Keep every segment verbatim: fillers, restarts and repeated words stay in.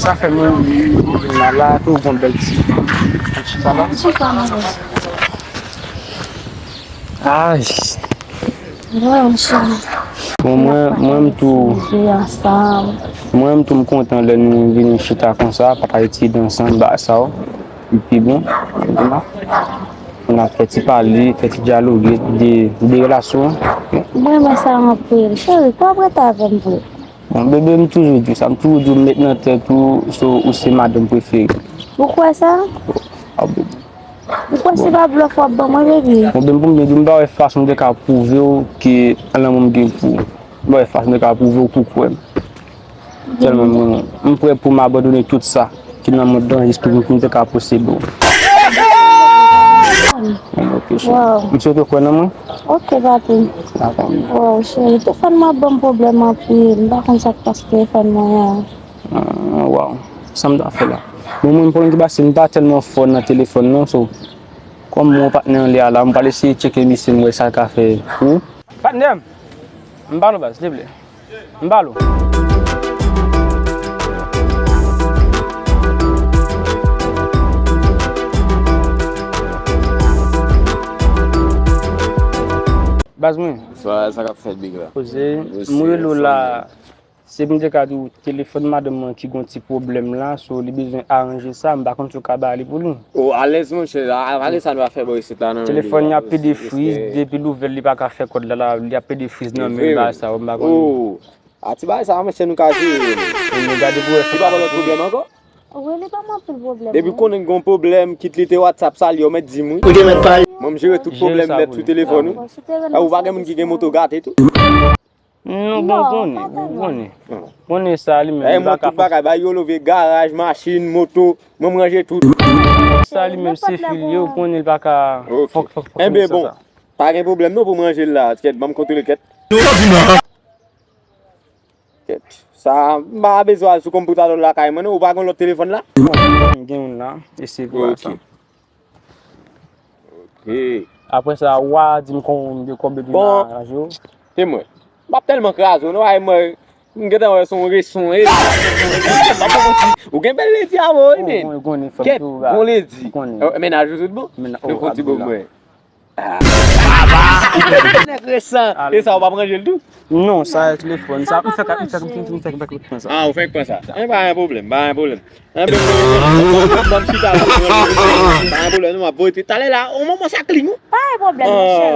Sa fè mwen vin la, la, tou bon bèl ti. Sa va? Ay. Wè, monchè. Bon, mwen, mwen m tou, mwen m tou m kontan lè nou vini chita konsa, pataje ti ide ansanm, ba sa, wi. Li pi bon, n ap fè ti pale, fè ti dyaloge de, de relasyon. Mwen renmen sa anpil. Cheri, kwa w ap rete avè m vre? Bon, bebe, m toujou di w sa, m toujou di w m met nan tèt ou, so, ou se madanm prefere. Ou kwè sa? Ah, bebe. Ou kwè se pa blòf w ap ban mwen, bebe? Bon, bebe, pou m byen di w, m pa wè fason m te ka pwouve w ke lanmou m gen pou ou. M pa wè fason m te ka pwouve w pou w kwè m. Tèlman mwen, m prè pou m abandone tout sa ki nan mond lan jis pou m te ka posede w. Ok, cheri. Wow. M swete w kwè nan mwen. Ok, papi. Dakò. Wow, cheri, telefòn mwen ap ban m pwoblèm anpil. M pa konn sa k pase telefòn mwen an. Ah, wow. Sa m ta fè la? Bon, mwen, pwoblèm ki pase, m pa tèlman fò nan telefòn, non, so, kòm mwen patnè anlè a la, m pral eseye tcheke misye, m wè sa l ka fè pou ou. Patnè m, m pale w baz, silteplè. M pale w. Baz mwen. Sa, sa k ap fèt, big la? Poze, m rele w la. Se pou m te ka di w, telefòn madanm mwen ki gon ti pwoblèm la, so li bezwen aranje sa, m pa konn si w ka ba li pou li. O, alèz, monchè, a, a, pa gen sa nou va fè bò isit la, non, telefòn li ap pede friz, depi l ouvè l, li pa ka fè kòd la, la, li ap pede friz nan men l, bagay sa yo, m pa konn. O, a ti bagay sa, monchè, nou ka jere. E nou gade pou wè si li pa ban lòt pwoblèm ankò? Wi, li ban m anpil pwoblèm, wi. Depi konnen gon pwoblèm, kit li te WhatsApp sa, li yo mèt di m, wi. Ou te mèt pale. Mwen, m jere tout pwoblèm nèt sou telefòn, wi. A, ou pa gen moun ki gen moto gate tou? Non, bon, konnen, konnen. Konnen sa li menm, li pa ka fè. Bagay, bay yo love garaj, machin, moto, mwen m ranje tout. Sa li menm se fi l ye, ou konnen li pa ka fòk, fòk, fòk. Enben, bon, pa gen pwoblèm non pou m ranje l la, kèt, ban m kontwole kèt. Kèt. Sa, m pa bezwen al sou konpitadò lakay mwen non, ou pa gen lòt telefòn la? M gen youn la, e se pou sa. Ok. Apre sa, w a di m konbyen kòb epi m aranje w. Bon, se mwen. M p ap tèlman kraze w non, ay mwen, m gentan wè se yon reson, e. Ou gen bèl ledi avè w, wi, men. Kèt, bon ledi. Mennaj ou tout bon? Nou fè yon ti bon mwen. Ah. Nèg resan. E sa, w p ap ranje l tou? Non, sa e telefòn. Sa, m fèk, m fèk, m fèk, m fèk, m fèk pran sa. Ah, ou fèk pran sa. E pa gen pwoblèm, pa gen pwoblèm. Enben, m ap chita la, pa gen pwoblèm non, m ap voye talè la, on moman sa kling, wi. Pa gen pwoblèm, monchè,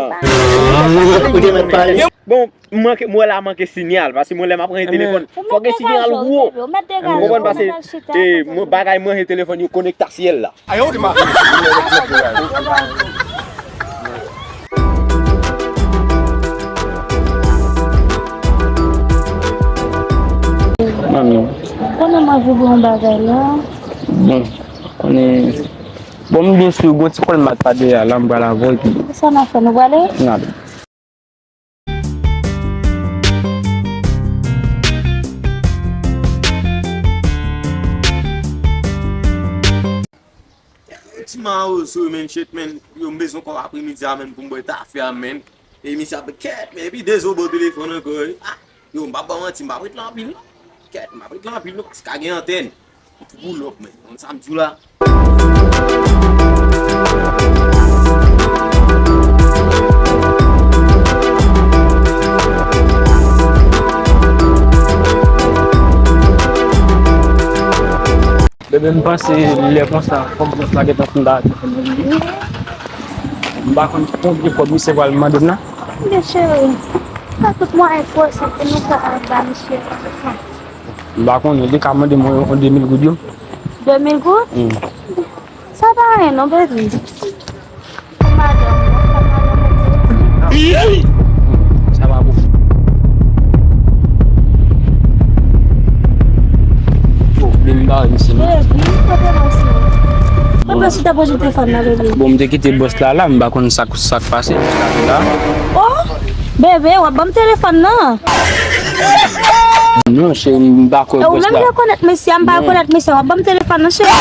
pa gen pwoblèm. Bon, m manke, m wè la manke sinyal, paske mwen lè m ap ranje telefòn, fòk gen sinyal gwo. Ou konprann, paske, e, mwen, bagay mwen ranje telefòn yo konekte a syèl la. Manmi. Konnen m anvi bwè yon bagay la. Bon, konnen. Bon, m byen si w gon ti kòl mat pa dèyè a la, m pral avè w epi. Sa n ap fè, nou prale? N ale. Ti mawozo, man, shit, man. Yo, m bezwen kòb apremidi a, man, pou m bwè tafya, man. E misye ap kèt, man, epi de zo bò telefòn ankò, wi. Ah, yo, m p ap ba w manti, m p ap ret la anpil, non. Kèt, m p ap ret la anpil, non, paske ka gen antèn. Pou pull up, man. Konn sa m di w la. Bebe, m panse lè konsa, fòk bòs la gentan fin ba telefòn nan. M pa konn konbyen kòb misye pral mande m nan. Tande, cheri. Sa tout mwayen posib pou nou ka al ba misye. M pa konnen, li ka mande mwen yon de mil goud yo. De mil goud? Wi. Sa pa anyen non, baby. Pou madanm, non, sa madanm ou te di. Sa pa bon. Oh, bim ba, misye. Baby, kote mwen se? Mwen panse w ta pran telefòn nan, baby. Bon, m te kite bòs la la, m pa konn sa k, sa k pase jiskaprezan. Oh! Bebe, w ap ban m telefòn nan? Non, cheri, m pa kwè bòs la. E ou menm ki rekonèt mesye a, m pa rekonèt mesye a, w ap ban m telefòn nan, cheri?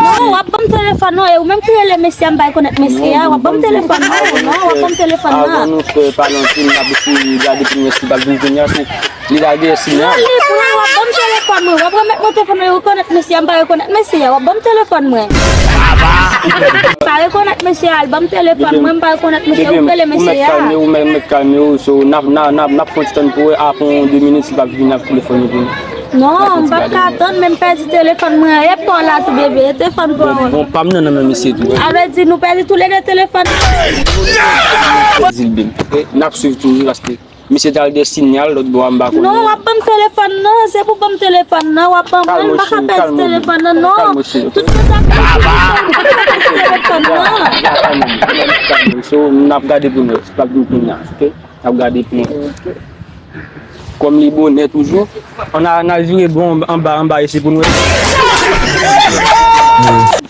Non, w ap ban m telefòn nan, e ou menm ki rele mesye a, m pa rekonèt mesye a, w ap ban m telefòn nan, non, w ap ban m telefòn nan. Avan nou fè pale anpil, n ap eseye gade pou n wè si l ap vin kounye a, si li lage sinyal. Non, li pran, w ap ban m telefòn. Telefòn mwen, w ap remèt mwen telefòn mwen, rekonèt mesye a, m pa rekonèt mesye a, w ap ban m telefòn mwen. M pa rekonèt mesye a, al ban m telefòn mwen, m pa rekonèt mesye a, ou rele mesye a. Bebe, ou mèt kalme, ou mèt, mèt kalme w, so, n ap, n ap, n ap, n ap fè yon ti tann pou wè, apre yon de minit, si l ap vini, n ap telefone pou nou. Non, m p ap ka tann, men m pèdi telefòn mwen, e pa w la tou, bebe, e telefòn pa w. Bon, pa m nan, nan men mesye tou. A vle di, nou pèdi toulede telefòn. Di l, bebe. E, n ap swiv toujou, paske Misye t al Destiny a lòt bò a, m pa konnen. Non, w ap ban m telefòn nan, se pou ban m telefòn nan, w ap ban mwen, m pa ka pèdi telefòn nan, non. Tout kontak mwen sou li, se pou ban m telefòn nan. So, n ap gade pou nou, l ap vin kounye a, oke? N ap gade pou nou. Kòm li bonè toujou, ann a, ann a vire bò anba, anba isi pou nou.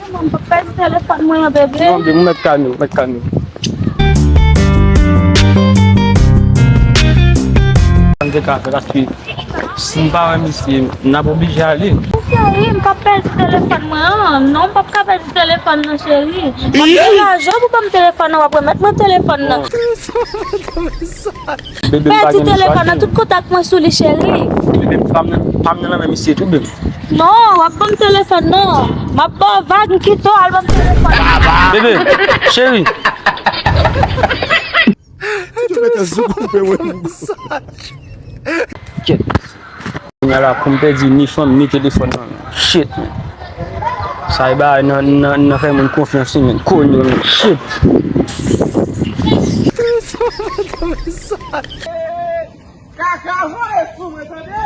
Mwen, m p ap pèdi telefòn mwen an, bebe. Non, bebe, ou mèt kalme w, ou mèt kalme w. Sa m te ka fè, paske si m pa wè misye, n ap oblije ale. Cheri, m p ap pèdi telefòn mwen an. Non, m p ap ka pèdi telefòn nan, cheri. M ap degaje w pou ban m telefòn nan, w ap remèt mwen telefòn nan. Bebe, m pa gen chwa. Pèdi telefòn nan, tout kontak mwen sou li, cheri. Bebe, m pa m nan, pa m nan nan men misye tou, bebe. Non, w ap ban m telefòn nan. M ap ba w vag, m kite w, al ban m telefòn nan. Bebe, cheri. Yo mete sou koupe, wi. Kèt. Kounye a la, pou m pèdi ni fanm, ni telefòn nan. Shit, man. Sa e bagay nan, nan, nan fè moun konfyans, wi, man. Konye, man. Shit. Kaka voye sou mwen, tande?